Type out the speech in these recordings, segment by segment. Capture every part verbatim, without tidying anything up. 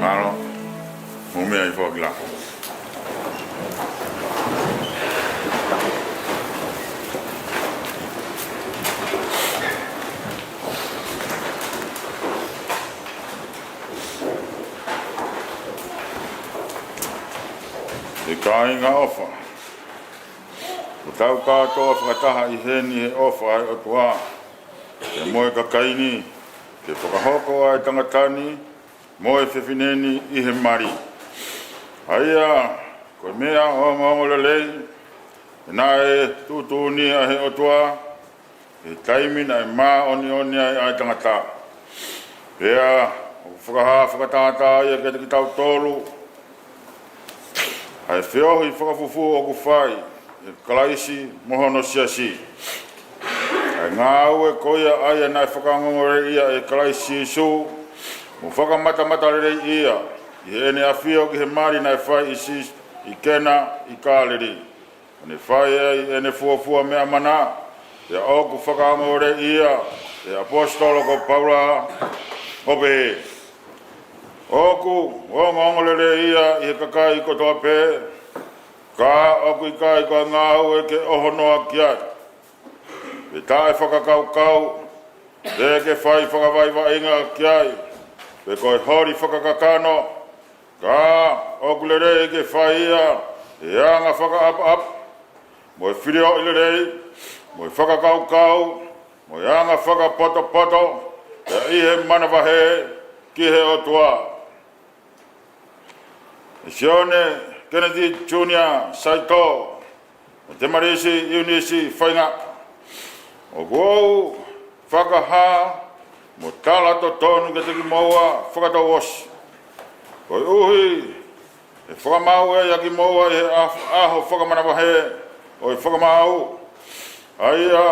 Mālō, mou meʻa hifo ki lalo. ʻE kāinga ʻofa, ʻoku tau kātoa fakataha ʻi heni he ʻofa ʻa e ʻOtua, pea mo e kakai ni, ke fakahoko ʻa e tangata ni mo e fefine ni ʻi he mali. ʻA ia, ko e meʻa ongoongolelei, naʻe tuʻutuʻuni ʻe he ʻOtua, ʻi he taimi naʻe māʻoniʻoni ai ʻa e tangata. Pea ʻoku fakahā fakatātā ia kiate kitautolu ʻa e feohi fakafufū ʻoku fai ʻe Kalaisi mo hono siasi. ʻA e ngāue ko ia ʻa ia naʻe fakaongoongoleleiʻia ʻe Kalaisi Sīsū, mo fakamatamatalelei ia ʻi heʻene ʻafio ki he mali naʻe fai ʻi Sī-, ʻi Kena ʻi Kāleli. ʻO ne fai ai ʻene fuofua meʻa-mana, pea ʻoku fakaongoongoleleiʻia ʻe he ʻaposetolo ko Paula, ʻo pehē: ʻOku ongoongolelei ia ʻi he kakai kotoa pē, ka ʻoku ʻikai ko e ngāue ke ʻohonoa ki ai, pe taʻefakakaukau, pe ke fai fakavaivaiʻinga ki ai, pe ko e holi fakakakano, ka ʻoku lelei ke fai ia ʻi he anga fakaʻapaʻapa, mo e filioʻi lelei, mo e fakakaukau, mo e anga fakapotopoto, pea ʻi he manavahē ki he ʻOtua. ʻE Sione Keneti Junior Saito, mo Temalisi ʻIunisi Faingataʻa, ʻoku ou fakahā mo tala totonu kiate kimoua fakatouʻosi, koeʻuhi ʻe fakamaau ʻa kimoua ʻi he ʻa-, ʻaho fakamanavahē ʻo e fakamaau, ʻa ia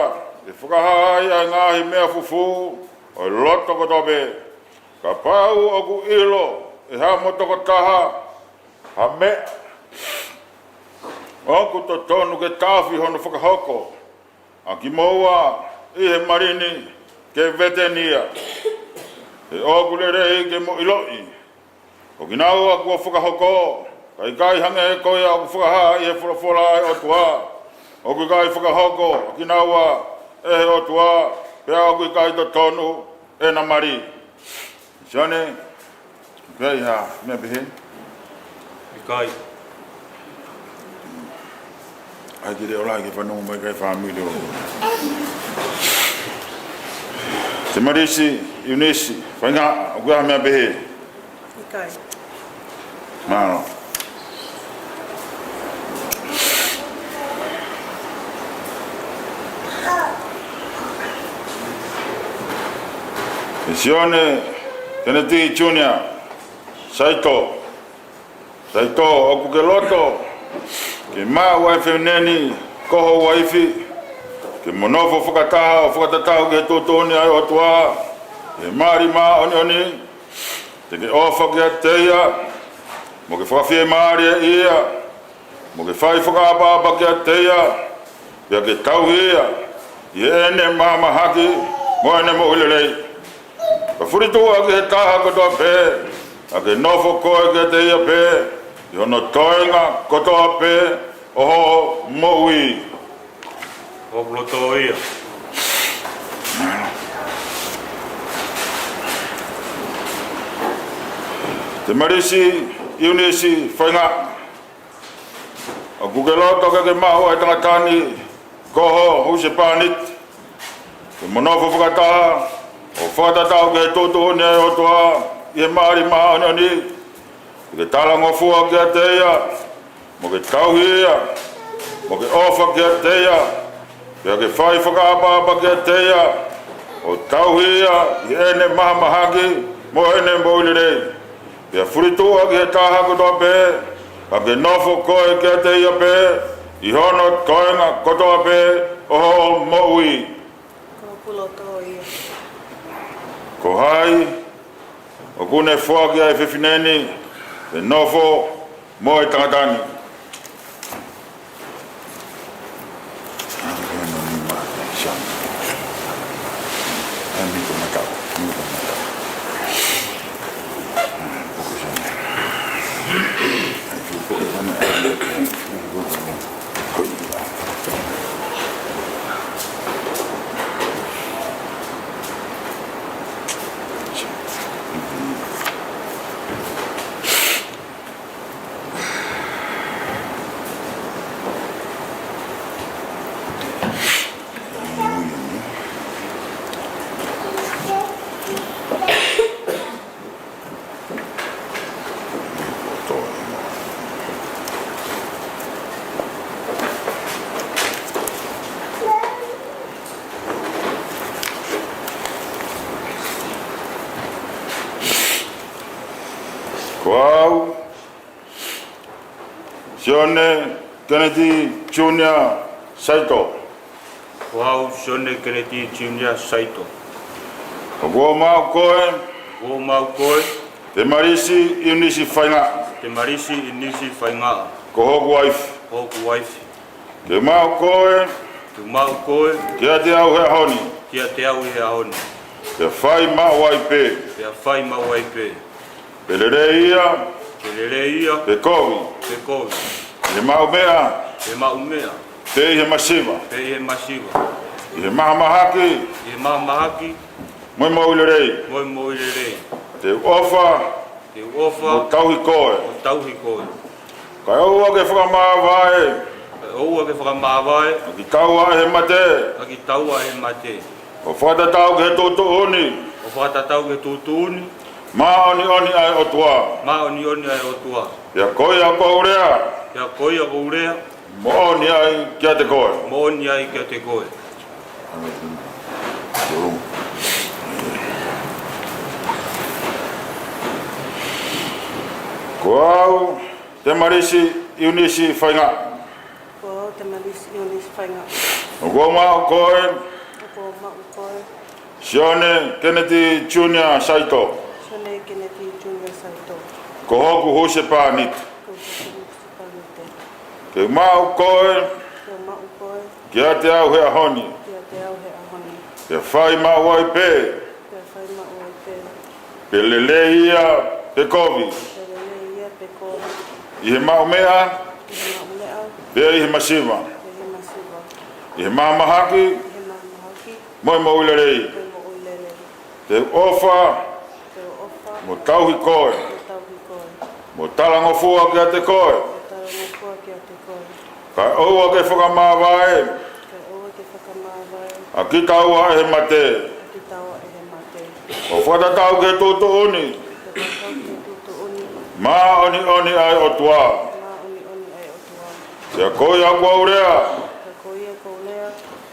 ʻe fakahā ai ʻa e ngaahi meʻa fufū ʻo e loto kotoa pē. Kapau ʻoku ʻilo ʻe hamou tokotaha ha meʻa ʻOku totonu ke taʻofi hono fakahoko ʻa kimoua ʻi he mali ni ke vete ni ia. He ʻoku lelei ke mo ʻiloʻi, ko kinaua kuo fakahoko, ka ʻikai hangē ko ia ʻoku fakahā ʻi he folofola ʻa e ʻOtua, ʻoku ʻikai fakahoko ʻa kinaua ʻe he ʻOtua, pea ʻoku ʻikai totonu ʻena mali. Sione, pea ʻi ha meʻa pehē? ʻIkai. ʻAi ke leʻo lahi ke fanongo mai ki he fāmili ʻo Temalisi ʻIunisi Faingaʻa, ʻoku ʻi ai ha meʻa pehē? ʻIkai. Mālō. ʻE Sione Keneti Junior Saito. Saito, ʻoku ke loto ke maʻu ʻa e fefiné ni ko ho uaifi, ke mo nofo fakataha ʻo fakatatau ki he tuʻutuʻuni ʻa e ʻOtua ʻi he mali māʻoniʻoni? Te ke ʻofa kiate ia, mo ke fakafiemālieʻi ia, mo ke fai fakaʻapaʻapa kiate ia, pea ke tauhi ia ʻi heʻene mahamahaki mo ʻene moʻui lelei. Ka fulituʻa ki he taha kotoa pē, ka ke nofo koe kiate ia pē ʻi hono toenga kotoa pē ʻo hoʻo moʻui. ʻOku loto ia. Temalisi ʻIunisi Faingaʻa, ʻoku ke loto ke ke maʻu ʻa e tangata ni ko ho husepāniti, ke mo nofo fakataha ʻo fakatatau ki he tuʻutuʻuni ʻa e ʻOtua ʻi he mali māʻoniʻoni? Ke ke talangofua kiate ia, mo ke tauhi ia, mo ke ʻofa kiate ia, pea ke fai fakaʻapaʻapa kiate ia, ʻo tauhi ia ʻi heʻene mahamahaki mo ʻene moʻui lelei. Pea fulituʻa ki he taha kotoa pē, ka ke nofo koe kiate ia pē ʻi hono toenga kotoa pē ʻo hoʻo moʻui. ʻOku loto ia. Ko hai ʻoku ne foaki ʻa e fefiné ni ke nofo mo e tangata ni? Ko au, Sione Keneti Junior Saito. Ko au, Sione Keneti Junior Saito. ʻOku ou maʻu koe. ʻOku ou maʻu koe. Temalisi ʻIunisi Faingaʻa. Temalisi ʻIunisi Faingaʻa. Ko hoku uaifi. Ko hoku uaifi. Ke maʻu koe. Ke maʻu koe. Kiate au he ʻaho ni. Kiate au he ʻaho ni. Pea fai maʻu ai pē. Pea fai maʻu ai pē. Pe lelei ia. Pe lelei ia. Pe kovi. Pe kovi. ʻI he maʻu meʻa. ʻI he maʻu meʻa. Pe ʻi he masiva. Pe ʻi he masiva. ʻI he mahamahaki. ʻI he mahamahaki. Mo e moʻui lelei. Mo e moʻui lelei. Te u ʻofa. Te u ʻofa. Mo tauhi koe. Mo tauhi koe. Kae ʻoua ke fakamāvae. Kae ʻoua ke fakamāvae. ʻA kitaua ʻe he mate. ʻA kitaua ʻe he mate. ʻO fakatatau ki he tuʻutuʻuni. ʻO fakatatau ki he tuʻutuʻuni. Māʻoniʻoni ʻa e ʻOtua. Māʻoniʻoni ʻa e ʻOtua. Pea ko ia ʻoku ou lea. Pea ko ia ʻoku ou lea. Moʻoni ai kiate koe. Moʻoni ai kiate koe. Ko au, Temalisi ʻIunisi Faingaʻa. Ko au, Temalisi ʻIunisi Faingaʻa. ʻOku ou maʻu koe. ʻOku ou maʻu koe. Sione Keneti Junior Saito. Sione Keneti Junior Saito. Ko hoku husepāniti. Ko hoku husepāniti. Ke u maʻu koe Ke u maʻu koe kiate au he ʻaho ni, kiate au he ʻaho ni, pea fai maʻu ai pē, pea fai maʻu ai pē, ke lelei ia pe kovi, ke lelei ia pe kovi, ʻi he maʻumeʻa ʻi he maʻumeʻa pea ʻi he masiva, pea ʻi he masiva, ʻi he mahamahaki ʻi he mahamahaki mo e moʻui lelei. mo e moʻui lelei. Te u ʻofa Te u ʻofa mo tauhi koe, mo tauhi koe, mo talangofua kiate koe, mo talangofua kiate koe, kae ʻoua ke fakamāvae kae ʻoua ke fakamāvae ʻa kitaua ʻe he mate, ʻa kitaua ʻe he mate, ʻo fakatatau ki he tuʻutuʻuni ʻo fakatatau ki he tuʻutuʻuni māʻoniʻoni ʻa e ʻOtua. māʻoniʻoni ʻa e ʻOtua. Pea ko ia kuo u lea Pea ko ia kuo u lea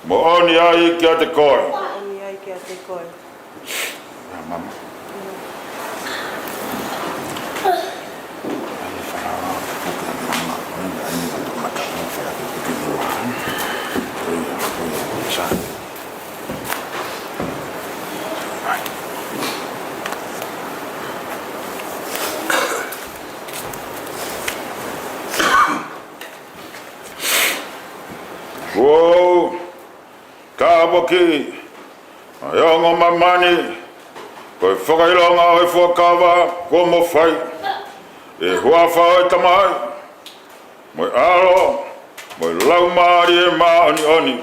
moʻoni ai kiate koe. moʻoni ai kiate koe. Kuo u tāpuakiʻi ʻa e ongo māmani ko e fakaʻilonga ʻo e fuakava kuo mo fai, ʻi he huafa ʻo e Tamai, mo e ʻAlo, mo e Laumālie Māʻoniʻoni.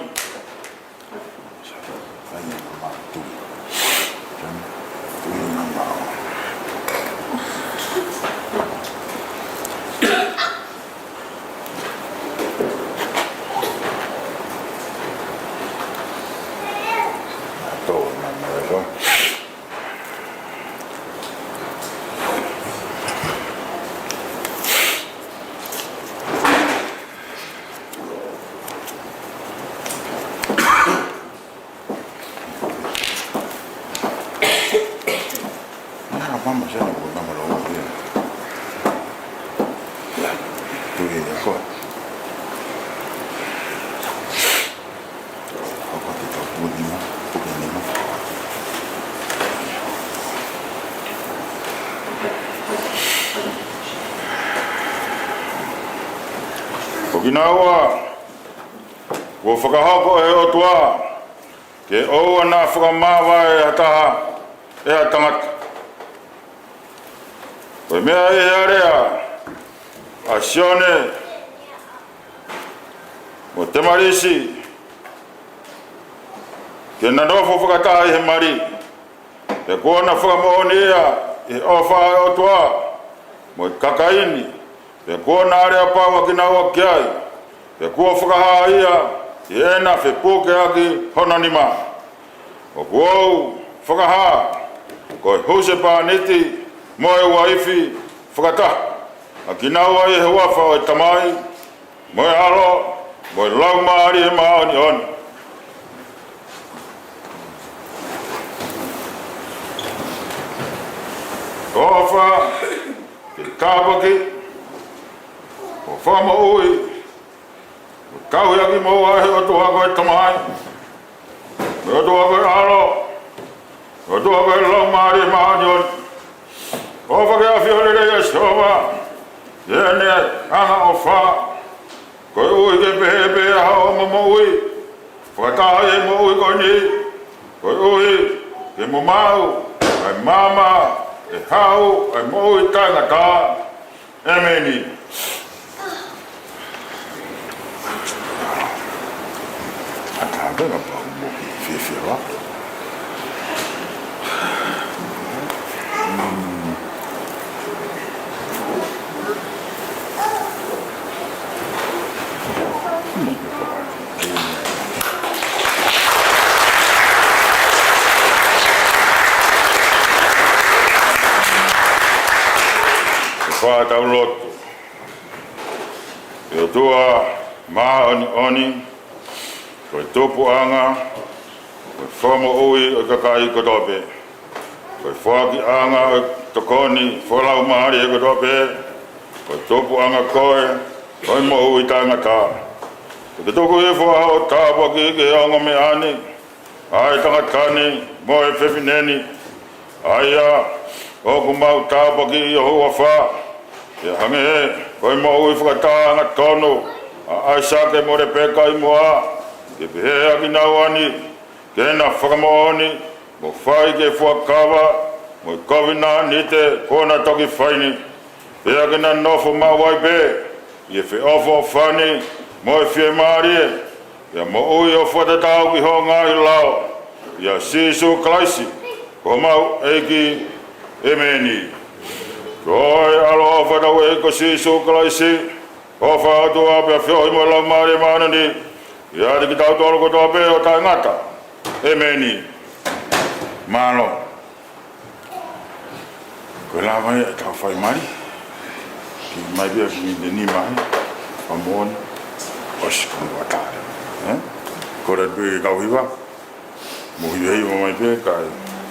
Ko kinaua kuo fakahoko ʻe he ʻOtua ke ʻoua naʻa fakamāvae ʻe ha taha ʻe ha tangata. Ko e meʻa ʻi he alea ʻa Sione mo Temalisi ke na nofo fakataha ʻi he mali, pea kuo na fakamoʻoni ia ʻi he ʻofa ʻa e ʻOtua mo e kakai ni, pea kuo na aleapau ʻa kinaua ki ai, pea kuo fakahā ia ʻi heʻena fepukeʻaki hono nima. ʻOku ou fakahā ko e husepāniti mo e uaifi fakataha ʻa kinaua ʻi he huafa ʻo e Tamai, mo e ʻAlo, mo e Laumālie Māʻoniʻoni. ʻOfa ke tāpuakiʻi, ʻo fakamoʻui, ʻo tauhi ʻa kimoua ʻe he ʻOtua ko e Tamai, mo e ʻOtua ko e ʻAlo, mo e ʻOtua ko e Laumālie Māʻoniʻoni. ʻOfa ke ʻafio lelei ʻa Sihova ʻi heʻene angaʻofa, koeʻuhi ke pehē pē ʻa hoʻomo moʻui fakataha ʻi he moʻui ko eni, koeʻuhi ke mo maʻu ʻa e maama ʻe haʻu ʻa e moʻui taʻengata. ʻEmeni. ʻAtā pē ka pau mo ki fiefia wa. Ko e fā tau lotu. ʻE ʻOtua māʻoniʻoni, ko e tupuʻanga, ko e fakamoʻui ʻo e kakai kotoa pē, ko e foakiʻanga ʻo e tokoni fakalaumālie kotoa pē, ko e tupuʻanga koe ʻo e moʻui taʻengata. Ke tuku hifo ʻa hoʻo tāpuaki ki he ongo meʻa ni, ʻa e tangata ni mo e fefine ni, ʻa ia ʻoku mau tāpuakiʻi ʻi ho huafa, ke hangē ko e moʻui fakataha angatonu ʻa ʻAisake mo Lepeka ʻi muʻa, ke pehē ʻa kinaua ni, ke na fakamoʻoni, mo fai ke fuakava mo e kovinānite kuo na toki fai ni, pea ke na nofo maʻu ai pē ʻi he feʻofoʻofani mo e fiemālie, pea moʻui ʻo fakatatau ki hoʻo ngaahi lao, ʻia Sīsū Kalaisi ko homau ʻEiki. ʻEmeni. Ko e ʻaloʻofa ʻa hotau ʻEiki ko Sīsū Kalaisi, ʻofa ʻa e ʻOtua, pea feohi mo e Laumālie Māʻoniʻoni, ʻiate kitautolu kotoa pē ʻo taʻengata. ʻEmeni. Mālō. Ko e lava ia ʻetau fai mali. Kiʻi mai pē ʻa e kiʻi miniti ʻe nima, ē? Fakamoʻoni. ʻOsi ko e ʻatā. Ē? Ko e lava pē ʻetau hiva. Mou hivahiva mai pē kae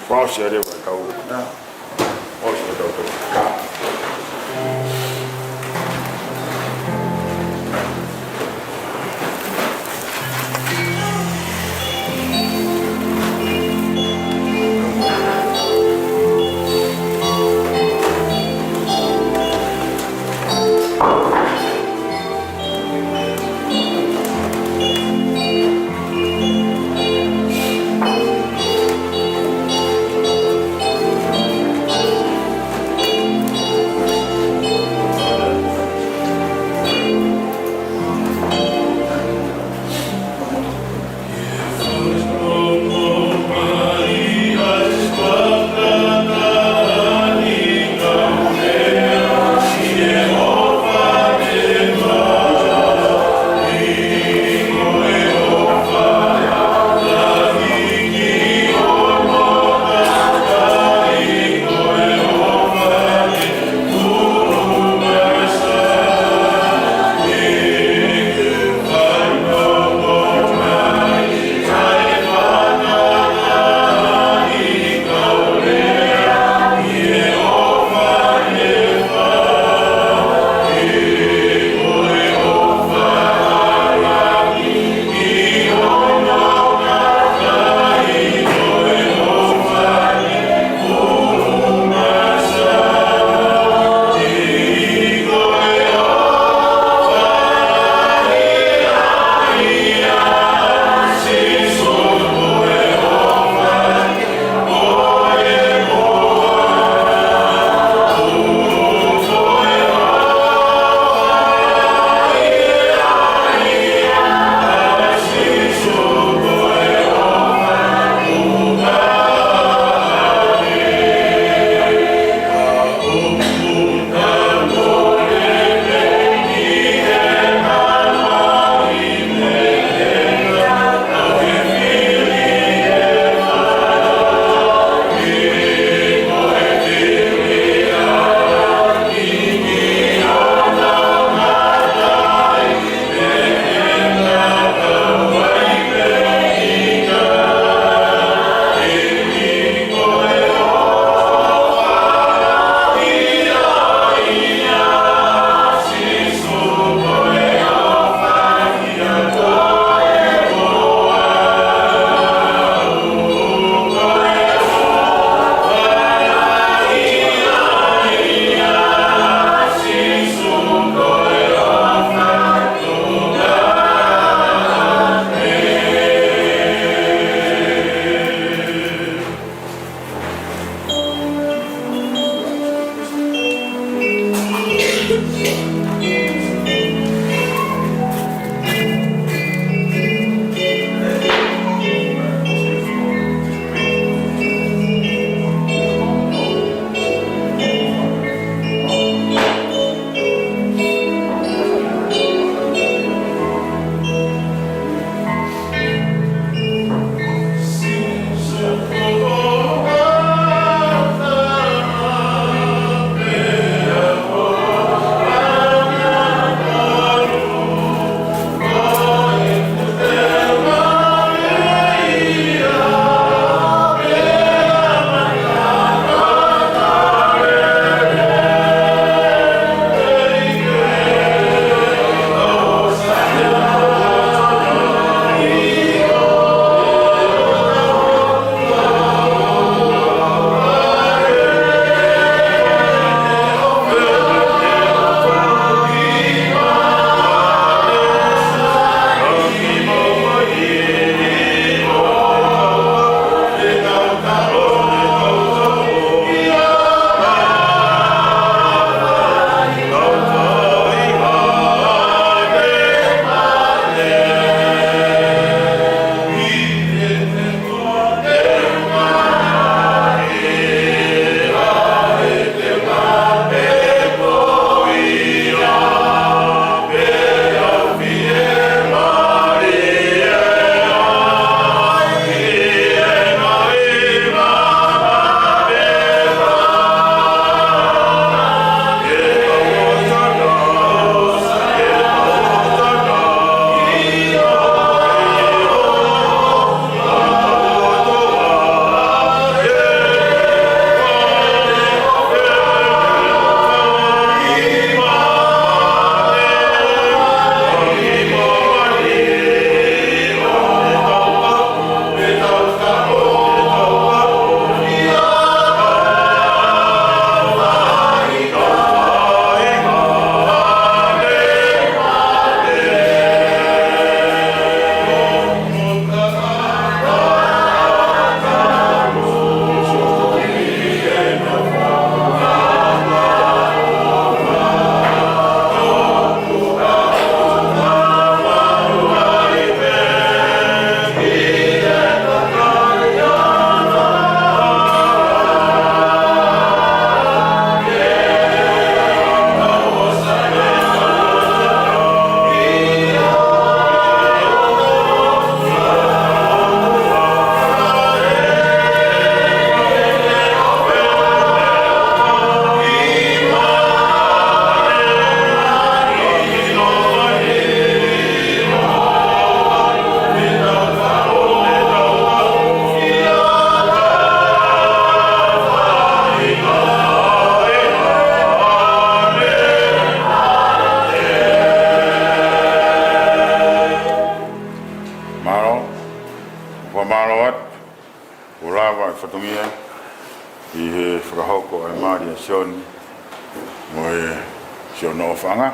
fakaʻosi ʻa e leva ʻetau, ē? ʻOsi ʻetau tau. Fatongia ʻi he fakahoko ʻa e mali ʻa Sione mo e Sione ʻofaʻanga.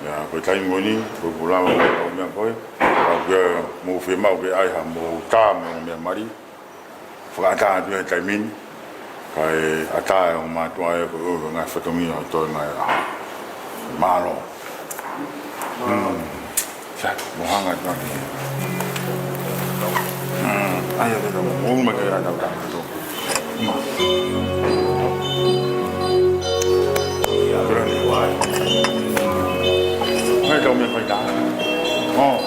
ʻIa, ko e taimi ko eni, ko e pulava ʻo e meʻa ko ē, ʻa ē ʻoku mou fiemaʻu ke ʻai haʻamou tā mo e meʻa mali. Fakaʻatā atu he taimi ni, kae ʻatā ʻe he ongo mātuʻa ē ko e ʻuhinga fatongia ʻo e toenga ʻo e ʻaho. Mālō. Mm. Sa, mo hanga atu ʻaki. Mm. ʻAi atu ʻo uma ke ʻatā atu. Uma. Kurani. Mai tau meʻa faitā. Oh.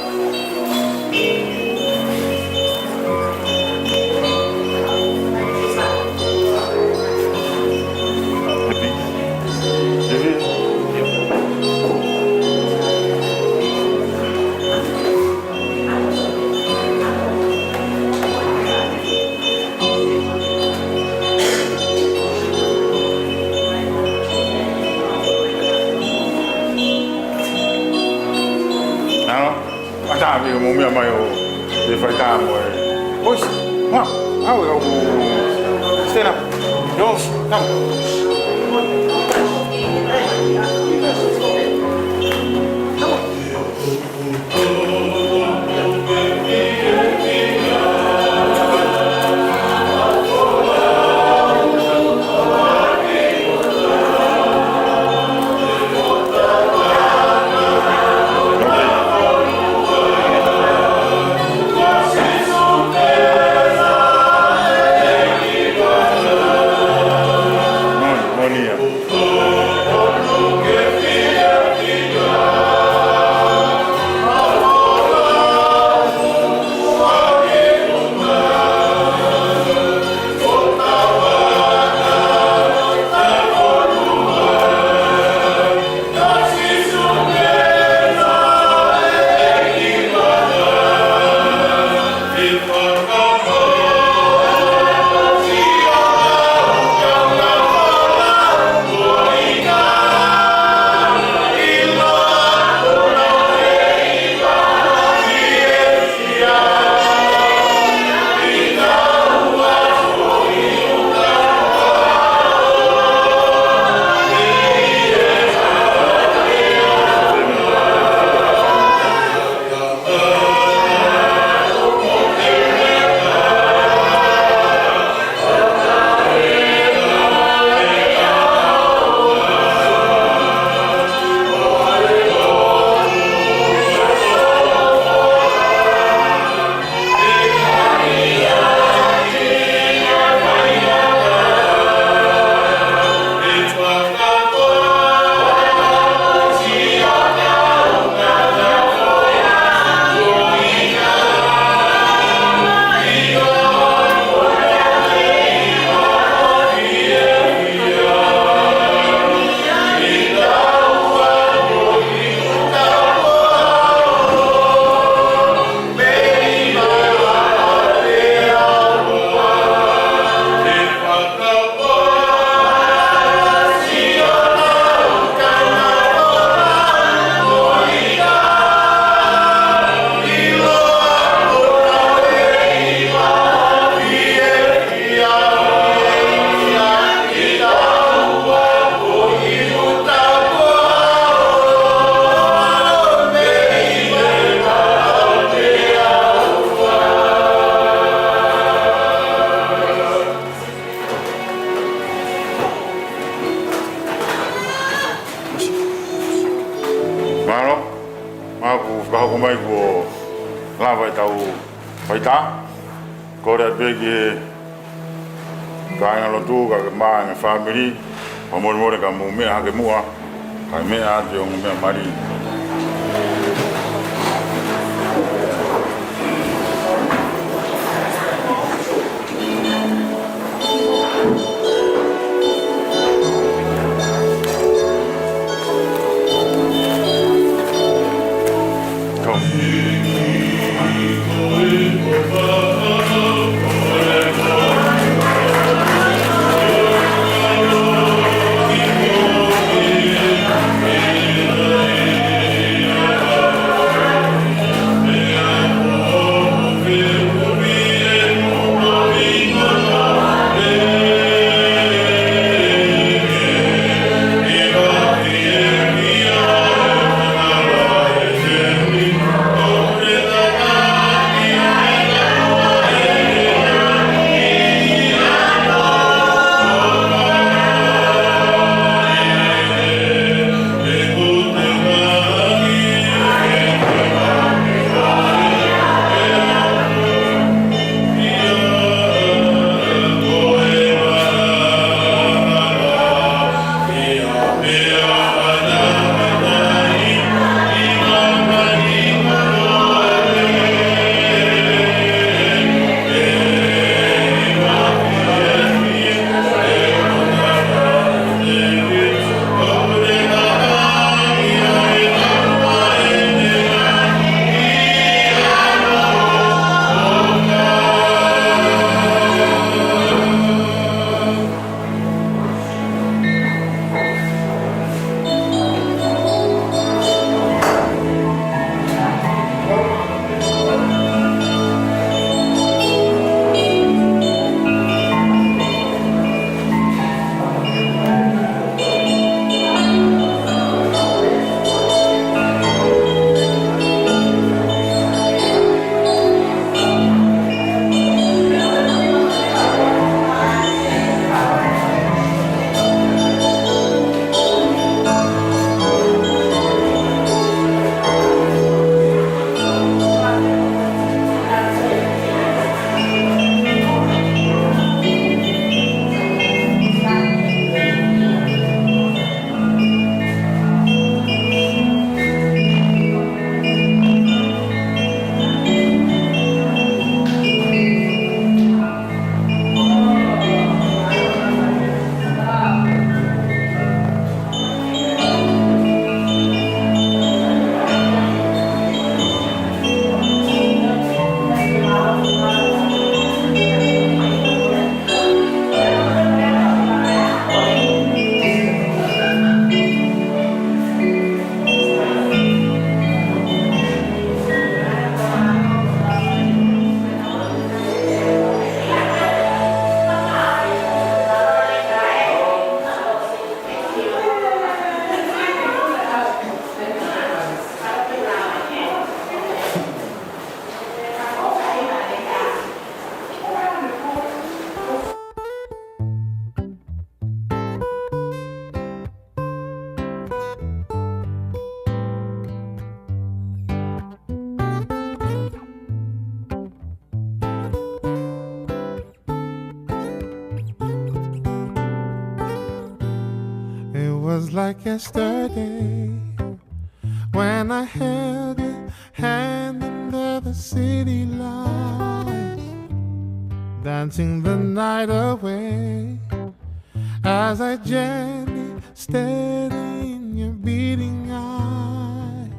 Ano? Ata mi mo mi amai o te faitā mo e. Boys, come on. How we go? Stand up. Yo, come. Mālō, mālō ʻoku fakahoko mai kuo lava ʻetau faitā. Kole atu pē ki he kāingalotu, kae ʻumaʻā e fāmili, fakamolemole ka mou meʻa hake muʻa, kae meʻa atu e ongo meʻa mali. Like yesterday, when I held your hand under the city lights, dancing the night away, as I gently stared in your beating eyes,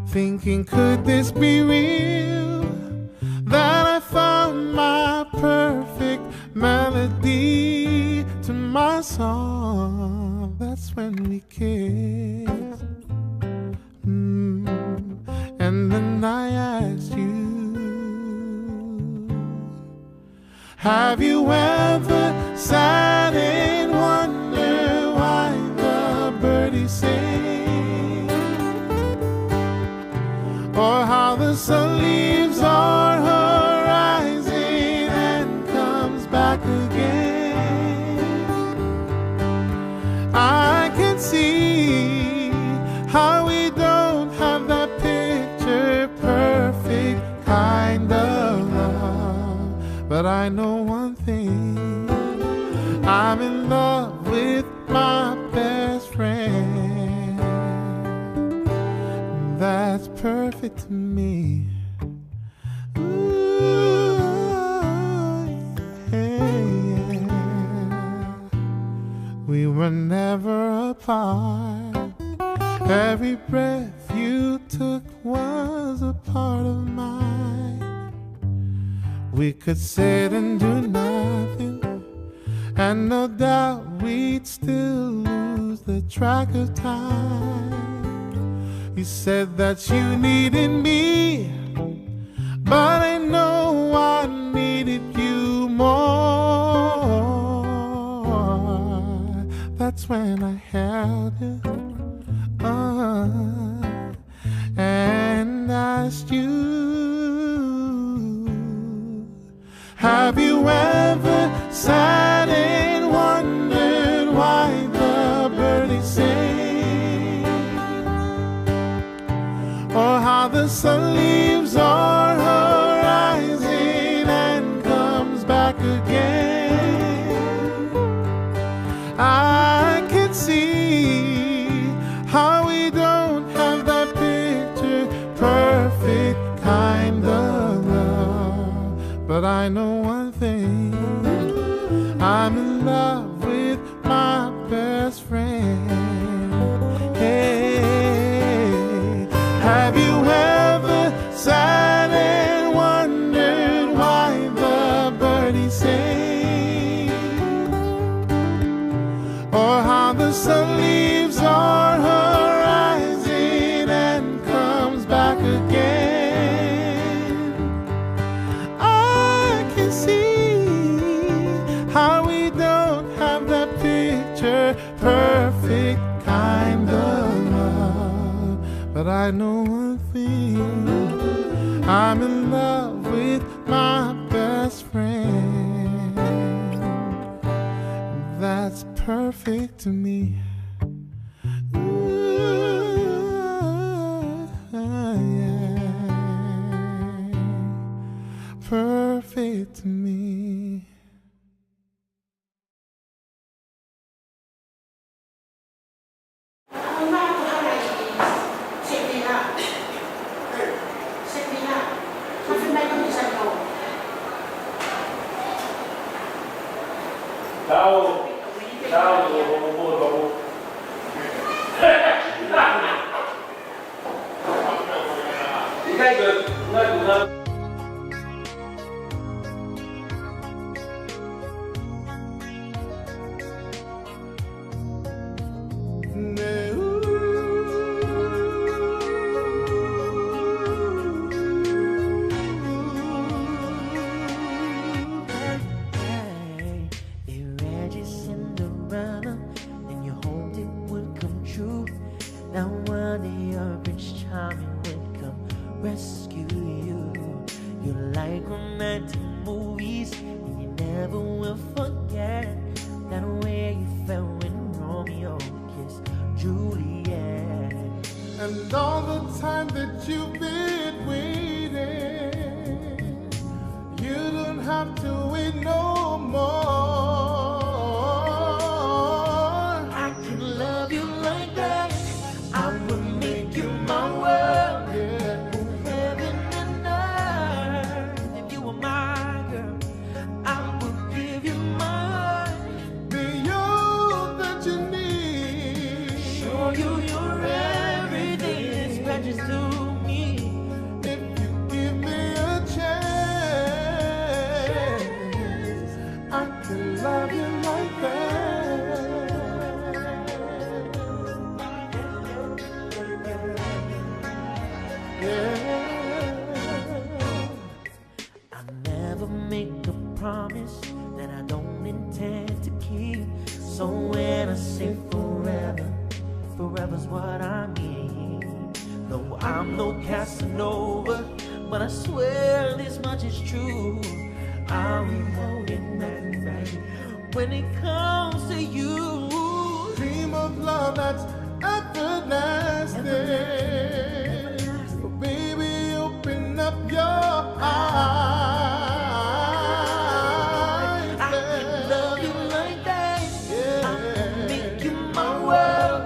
thinking, could this be real? That I found my perfect melody to my song. That's when we kissed. Mm. And then I asked you, have you ever sat and wondered why the birdies sing? Or how the sun leaves our horizon and comes back again? I can see how we don't have that picture perfect kind of love, but I know one thing. I'm in love with my best friend. That's perfect to me. Ooh, yeah, yeah. We were never apart. Every breath you took was a part of mine. We could sit and do nothing, and no doubt we'd still lose the track of time. You said that you needed me, but I know I needed you more. That's when I held you, uh, and asked you, have you ever sat and wondered why the birdies sing? Or how the sun leaves our horizon and comes back again? I can see how we don't have that picture perfect kind of love, but I know one thing. I'm in love with my best friend. Hey, have you ever sat and wondered why the birdies sing? Or how the sun leaves our horizon and comes back again? I can see how we don't have that picture perfect kind of love, but I know one thing. I'm in love with my best friend. That's perfect to me. Ooh, yeah. Perfect to me. Tau, tau, tau, tau, tau. Hey, hey, hey. You're Reggie Cinderella, and you hoped it would come true. Now one day your Prince Charming would come rescue you. You like romantic movies, and you never will forget that way you felt when Romeo kissed Juliet. And all the time that you've been waiting, you don't have to wait no more. I can love I'm no Casanova, but I swear this much is true. I'll be holding nothing back when it comes to you. Dream of love that's everlasting. Everlasting. Baby, open up your eyes. I can love you like that. Yeah. I can make you my world.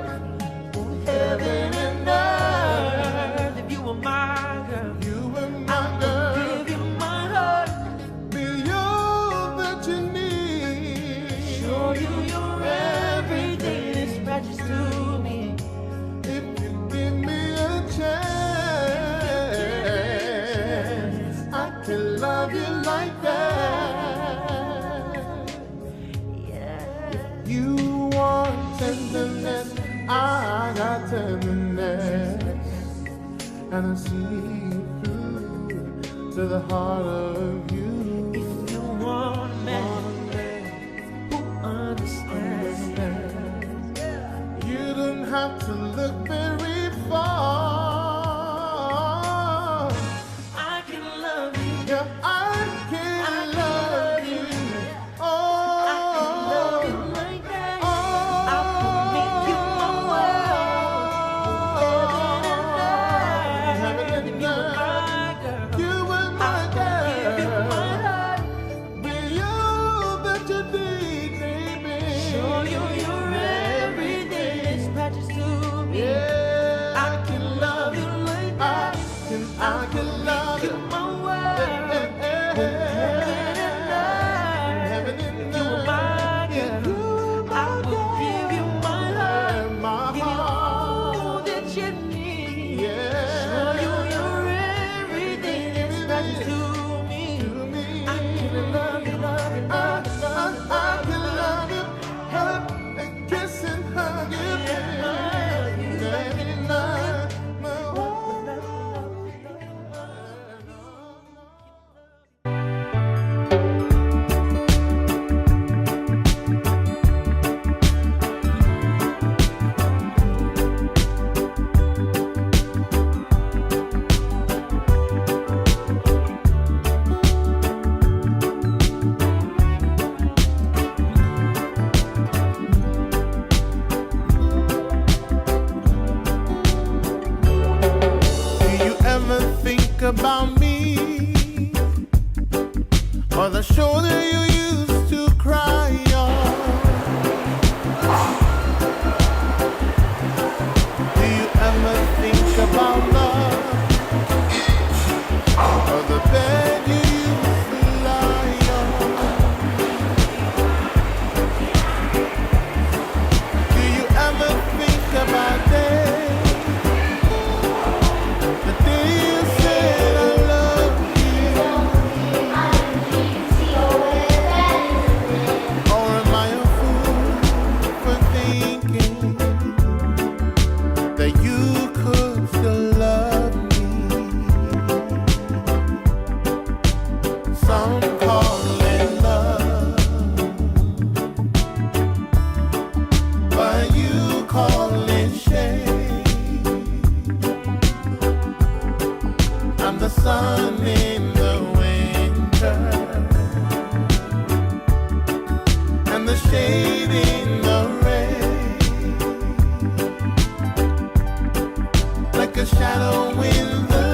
Heaven and earth, if you were my girl, you were my girl. I would give you my heart. Be all that you need. Show you you're everything is precious to me. If you give me a chance, I can love you like that. Yeah. If you want tenderness, I got tenderness. And I see through to the heart of you. If you want a man who understands, you don't have to look very far. I can love you. Yeah, I can love you. Oh, I can love you like that. Oh, I will make you my world. Heaven and earth. Heaven and earth. If you were my girl, you were my girl. I will give you my heart. Be all that you need, baby. Show you you're everything is precious to me. Yeah. I can love you like that. And I can love you. Make you my world. Eh, eh, eh, eh. Heaven and earth. Heaven and earth. If you were my girl, I will give you my heart. My heart. Give you all that you need. Yeah. Show you you're everything is precious to me. To me. I can love you, love you, love you. I, I, I can love you. Hug and kiss and hug you. Yeah, love you, love you, love you. Do you ever think about me or the shoulder you used to cry on? Do you ever think about love or the bed you used to lie on? Do you ever think about day? The day you said I love you. Or am I a fool for thinking that you could still love me? Some call it love, but you call it shade. I'm the sun in the winter and the shade in the rain, like a shadow in the